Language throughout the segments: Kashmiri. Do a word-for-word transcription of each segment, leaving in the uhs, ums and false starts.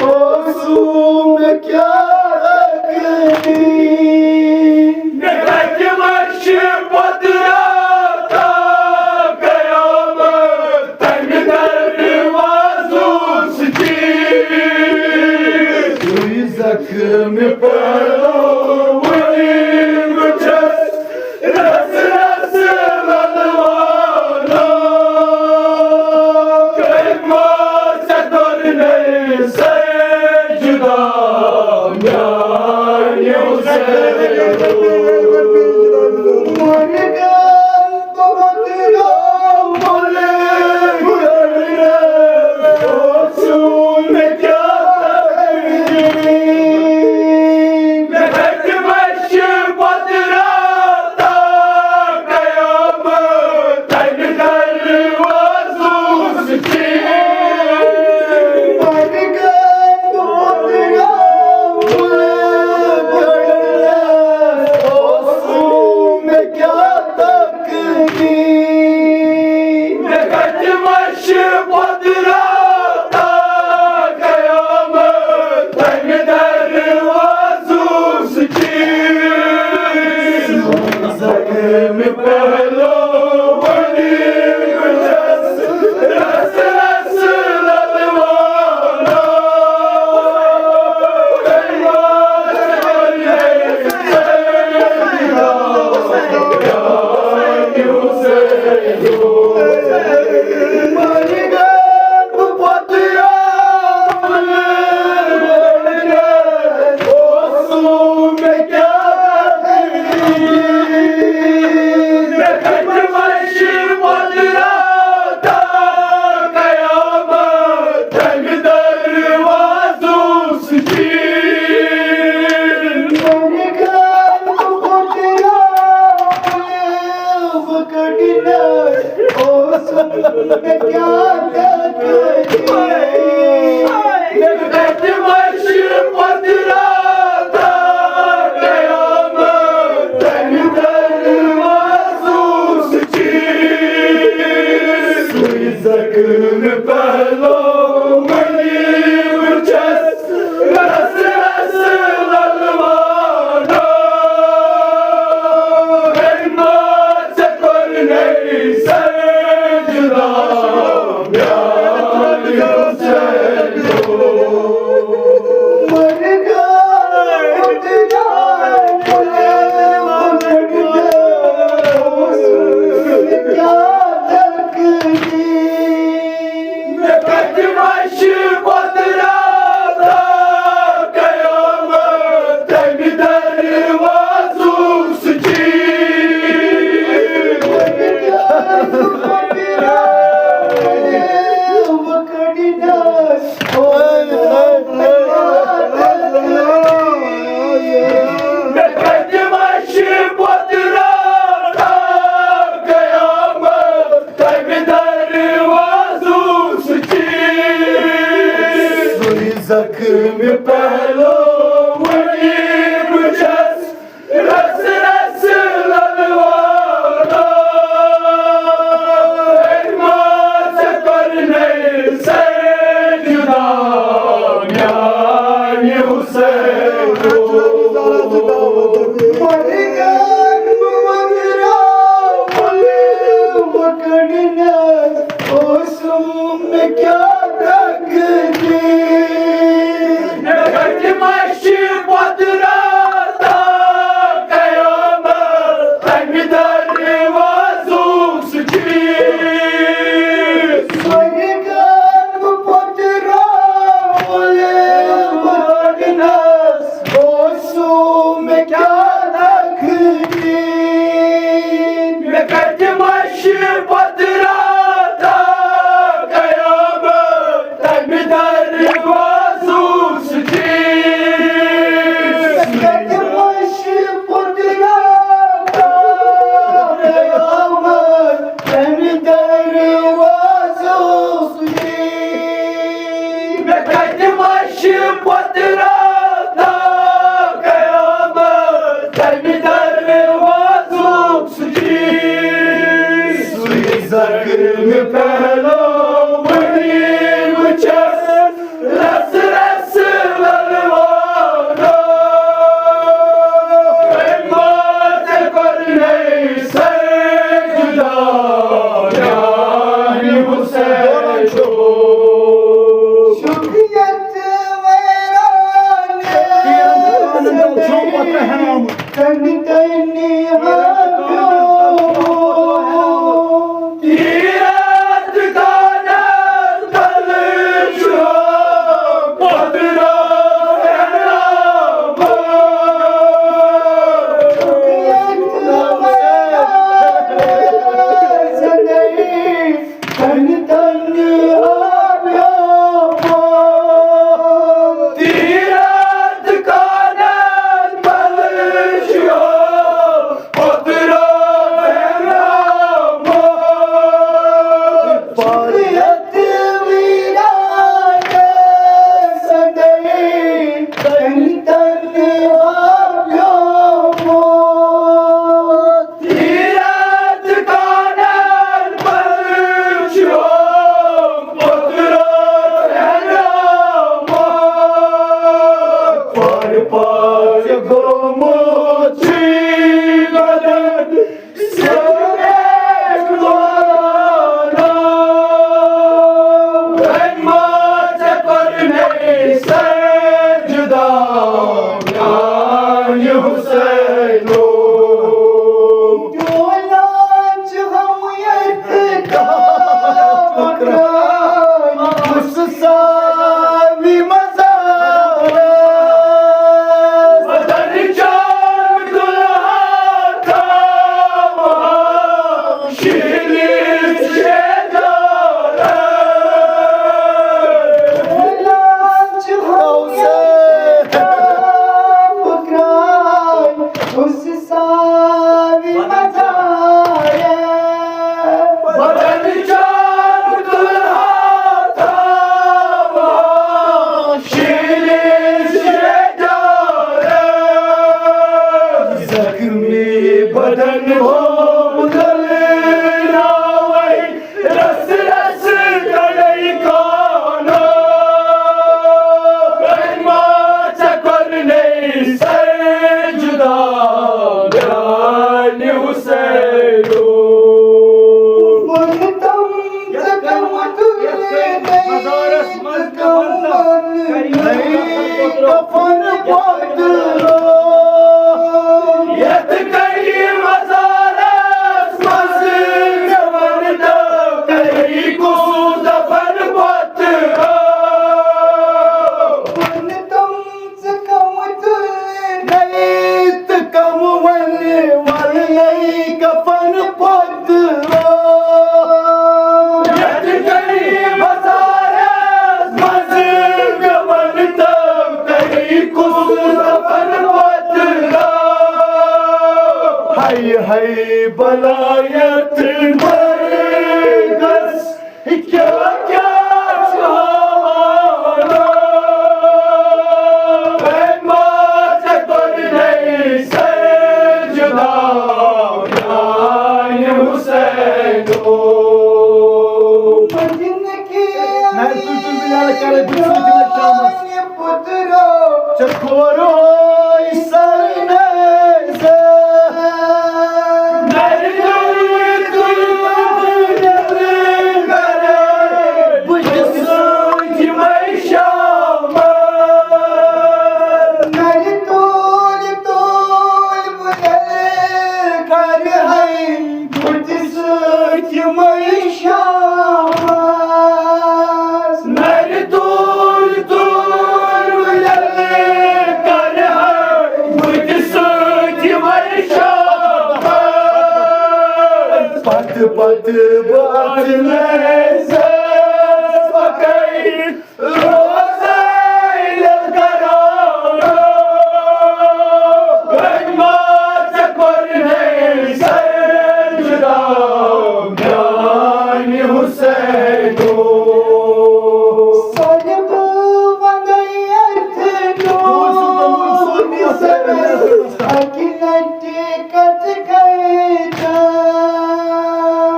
اوسُم کیٛاہ تقدیٖر۔ مےٚ کَتہِ وَچھِ قۄدرتا قیامت، تَمہِ دروازُک چیٖر۔ سُے زخم پہلوٲنی وٕچھس، رس رس للوانا۔ کٔرۍ ما ژےٚ کوٚرنَے سجدہ میانہِ حسین؟ مےٚ کَتہِ وَچھِ قۄدرتا قیامت، تَمہِ دروازُک چیٖر۔ زخم پہلوٲنی وٕچھس، رس رس للوانا۔ زخم پہلوٲنی وٕچھس، رس رس للوانا۔ ہے ما ژےٚ کوٚرنَے سجدہ میانہِ حسینو؟ مےٚ کَتہِ وَچھِ قۄدرتا قیامت، تَمہِ دروازُک سُہ چیٖر۔ مےٚ کَتہِ وَچھِ قۄدرتا قیامت، تَمہِ دروازُک سُہ چیٖر۔ سُے زخم پہلوٲنی وٕچھس، رس رس للوانا۔ ہے ما ژےٚ کوٚرنَے سجدہ میانہِ حسینو؟ مےٚ کَتہِ وَچھِ قۄدرتا قیامت، تَمہِ دروازُک سُہ چیٖر۔ اوسُم کیٛاہ تقدیٖر۔ مےٚ کَتہِ وَچھِ قۄدرتا قیامت، تَمہِ دروازُک سُہ چیٖر۔ مےٚ کَتہِ وَچھِ قۄدرتا قیامت، تَمہِ دروازُک سُہ چیٖر۔ مےٚ کَتہِ وَچھِ قۄدرتا قیامت، تَمہِ دروازُک سُہ چیٖر۔ سُے زخم پہلوٲنی کفن پوتلو۔ یتھ کٔرۍ مزارس منٛز مےٚ ونتو، کٔرۍ کُس دفن پوتلو۔ ونتم ژٕ کم تُلنے تہٕ کم ونہِ، ولنے کفن پوتلو۔ یتھ کٔرۍ مزارس منٛز مےٚ ونتو، کٔرۍ کُس دفن پوتلو۔ ہاے ہاے بلایت مرگس، کیٛاہ کیٛاہ چھُ حوالہٕ؟ اے ما ژےٚ کوٚرنے سر جدا میانہِ حسینو۔ مدینہٕ کہِ نہ، تُہۍ تُلِو بِلال کرے، بہٕ چھُس ییٚتہِ وۄنۍ شامَس۔ پُترو۔ ژےٚ کھورُے سرنٲوۍ زٕ۔ نرِ تُلۍ تُلۍ کرے بٕتھِ سۭتۍ یِمَے شامَس۔ نرِ تُلۍ تُلۍ کرے بٕتھِ سۭتۍ یِمَے شامَس۔ نرِ تُلۍ تُلۍ ییٚلہِ کرٕ ہا بٕتھِ سۭتۍ یِمَے شامَس۔ پتہٕ پتہٕ بہٕ اَتھ نیزَس پَکَے، روزے ییٚلہِ کران۔ وۄنۍ ما ژےٚ کوٚرنے سر جدا میانہِ حسینو۔ سۄنہٕ بہٕ وَنَے اَتھٕ نوٗر سَرَس اَکہِ لَٹہِ کَتھ کَرِ۔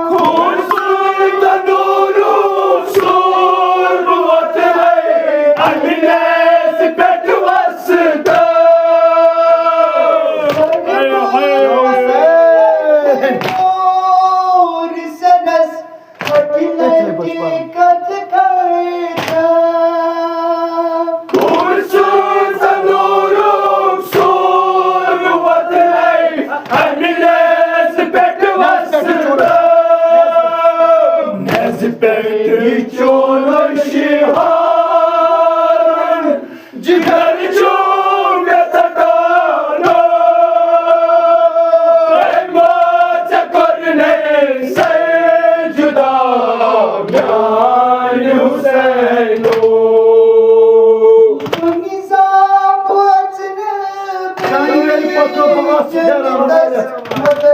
خوٗن سۭتۍ تنوٗرُک سوٗر بہٕ وۄتھٕ ہے اَمہِ نیزِ پٮ۪ٹھ وَسہٕ۔ جگر چھُ مےٚ ژَٹان۔ اے ما ژےٚ کوٚرنے سر جدا میانہِ حسینو۔ کُنہِ ساتہٕ وژھِ نہٕ بیٚیہِ جنتس منٛز۔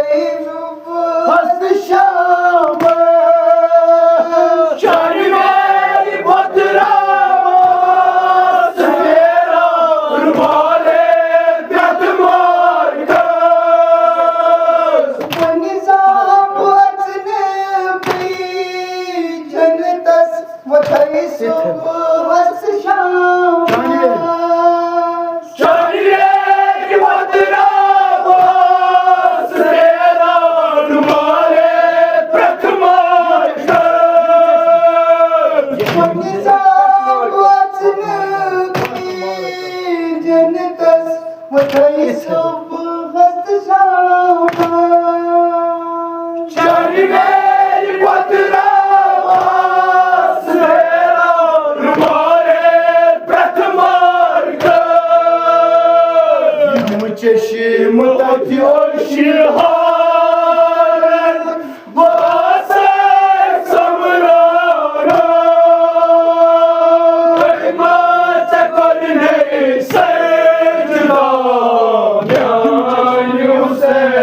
ہست شام شاہی میری پترا سویرا روالے پرت مارکس۔ ونی صاحب وچنے پی جنتس وتھئی صبح ہست شام۔ چاندنی وتراوس میرا رومالے پرتھ مارکس۔ پننہِ زاو وژھنہٕ پی جنتس وۄتھے صبحس شامس۔ چاندنی وتراوس میرا رومالے پرتھ مارکس۔ یِم چشم تتہِ اوشی